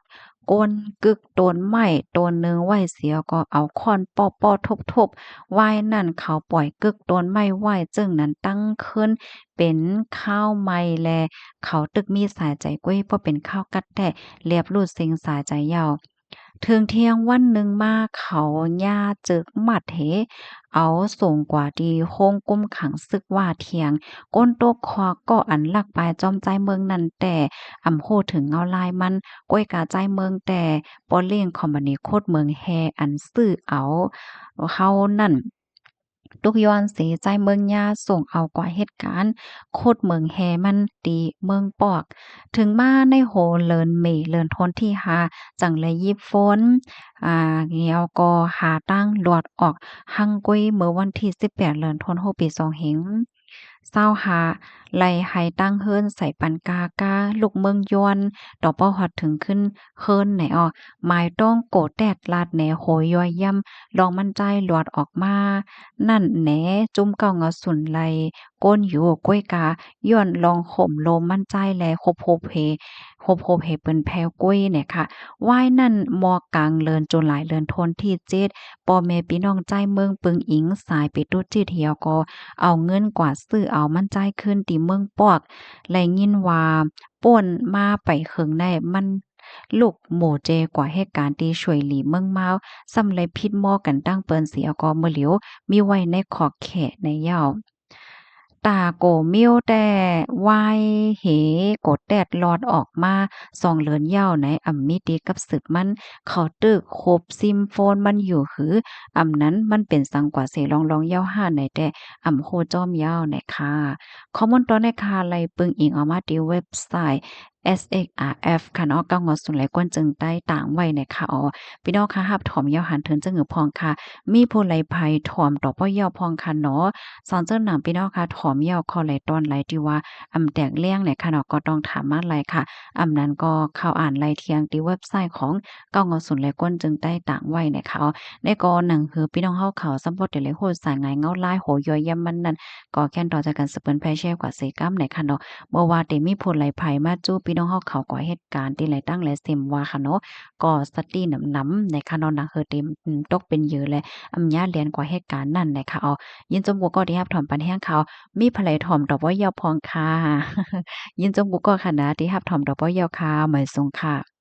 ກົ້ນກຶກຕົ້ນໄມ້ຕົ້ນໜຶ່ງໄວ້ເສຍ ກໍເອົາຄ້ອນເປາະໆທຸບໆ. ວາຍນັ້ນເຂົາປ່ອຍກຶກຕົ້ນໄມ້ໄວ້ ເຊິ່ງນັ້ນຕັ້ງຄືນເປັນຄາວໃໝ່ ແລະ ເຂົາຕຶກມີສາຍໃຈກ້ວຍ ເພາະເປັນຄາວກັດແທ້ ລຽບຫຼຸດສິ່ງສາຍໃຈເຍົາ. ເຖິງທ່ຽງວັນໜຶ່ງມາ ເຂົາຍ່າເຈິກມັດເຮ ເອົາສົ່ງກວ່າທີ່ໂຮງຄຸມຂັງຊຶກວ່າທຽງ. ຄົນຕົກຄອກກໍອັນລັກປາຍຈອມຊາຍເມືອງນັ້ນແຕ່ ອຳຮູ້ເຖິງເງົາລາຍມັນ ກ້ວຍກາຊາຍເມືອງແຕ່ ບໍ່ເລັ່ງຄອມມານີໂຄດເມືອງແຮ່ ອັນຊື້ເອົາເຮົານັ້ນ ຕຸກຍ້ອນເສ ຊາຍເມືອງຍ່າສົ່ງເອົາກວ່າເຮັດການຂຸດເມືອງແຮ່ມັນ ທີ່ເມືອງປອກ. ເຖິງມາໃນໂຮເລີນເມ ເລີນທົນທີຫ້າ ຈັ່ງໄດ້ຫຍິບໂຟນ ອາ ແລ້ວກໍຫາທາງລອດອອກຮັ່ງກ້ວຍ ເມື່ອວັນທີສິບແປດ ເລີນທົນ ຫົກ ປີສອງເຮັງ. ຊາວຫ້າ ໄລ່ໃຫ້ຕັ້ງເຮືອນໃສ່ປັນກາກາ ລູກເມືອງຢວນ ຕໍ່ບໍ່ຮອດເຖິງຄືນເຮືອນໃນອອກ ໝາຍຕ້ອງໂກແຕດລາດແນໂຫຍຢ້ຽມ ລອງມັນໃຈຫຼອດອອກມານັ້ນແນ ຈຸ້ມເກົ້າເງົາສູນໄລ່ ກົ້ນຢູ່ ກ້ວຍກາ ຍ້ອນລອງໂຮມໂລມມັນໃຈ ແລະ ໂຮບໂຮເພ ໂຮບໂຮເພເປັນແພວກ້ວຍແນະຄະ. ວາຍນັ້ນ ໝໍກາງເດືອນຈຸລາຍ ເດືອນທອນທີເຈັດ ພໍ່ແມ່ພີ່ນ້ອງໃຈເມືອງປຶງອິງ ສາຍເປຕຸຈິດ ເຮົາກໍເອົາເງິນກວ່າຊື້ເອົາມັນໃຈຄືນທີ່ເມືອງປອກ ໄດ້ຍິນວ່າ ປ່ນມາໄປເຄິ່ງໃນມັນ ລູກໝູເຈກວ່າເຮັດການທີ່ຊ່ວຍຫຼີເມືອງມາວ ຊ້ຳໄດ້ຜິດໝໍກັນຕັ້ງເປີ້ນເສຍກໍເມື່ອຫຼຽວ ມີໄວ້ໃນຂອກແຂໃນເຍົາ ຕາໂກມິວແຕ່ວາຍເຫໂກແຕດລອດອອກມາສອງເດືອນເຍົາໃນ ອຳມີຕິກັບສືບມັນ ເຂົາຕຶກໂຄບຊິມໂຟນມັນຢູ່ຫື ອຳນັ້ນມັນເປັນສັງກວ່າເສລອງໆເຍົາຫາໃນແຕ່ ອຳໂຮຈ້ອມເຍົາແນະຄະ. ຂໍ້ມູນຕໍ່ແນະຄະ ໄລ່ປຶງອີງອອກມາທີ່ເວັບໄຊ ເອັສເອັກອາເອັຟ ຄະເນາະ ເກົ້າເງົາສູນໄລ່ກົ້ນຈຶ່ງໃຕ້ຕາງໄວ້ແນະຄະ. ອໍ ພີ່ນ້ອງຄະ ຮັບຖອມເຍົາຫັນເຖິງຈັ່ງຫືອພອງຄະ ມີຜູ້ໄລ່ໄພຖອມຕໍ່ປ້ອຍເຍົາພອງຄະເນາະ. ສອນເຈີນນຳພີ່ນ້ອງຄະ ຖອມເຍົາຂໍ້ໄລ່ຕອນໄລ່ທີ່ວ່າ ອຳແຕກແລ້ງແນະຄະເນາະ ກໍຕ້ອງຖາມມາໄລ່ຄະ. ອຳນັ້ນກໍເຂົ້າອ່ານໄລ່ທຽງທີ່ເວັບໄຊຂອງເກົ້າເງົາສູນໄລ່ກົ້ນຈຶ່ງໃຕ້ຕາງໄວ້ແນະຄະ. ອໍ ໃນກໍໜັງຫືອພີ່ນ້ອງເຮົາເຂົາ ສຳບໍ່ໄດ້ໄລ່ໂຫດສາຍງາຍເງົາລາຍໂຫຍຍ້ອຍຢ້ຳມັນນັ້ນ ກໍແຄ້ນຕໍ່ໃຈກັນສະເປີນແພແຊກວ່າເສກຳໃນຄະເນາະ. ບໍ່ວ່າແຕ່ມີຜູ້ໄລ່ໄພມາຈູ້ພີ່ນ້ອງເຮົາເຂົາ ກໍເຮັດການທີ່ໄລ່ຕັ້ງໄລ່ເສັມວ່າຄະເນາະ ກໍສະຕິນຳນຳໃນຄະເນາະ ນາງເຮີເຕັມຕົກເປັນເຫຍື່ອ ແລະ ອຳຍາດແລ່ນກວ່າເຮັດການນັ້ນໃນຄະ. ອໍ ຍິນຊົມກູ່ກໍທີ່ຮັບຖອມປັນແຮງຄະ. ມີໃຜໄລ່ຖອມຕໍ່ປ້ອຍເຍົາພອງຄະ? ຍິນຊົມກູ່ກໍຄະນະ ທີ່ຮັບຖອມຕໍ່ປ້ອຍເຍົາຄະ. ໝາຍສົງຄະ.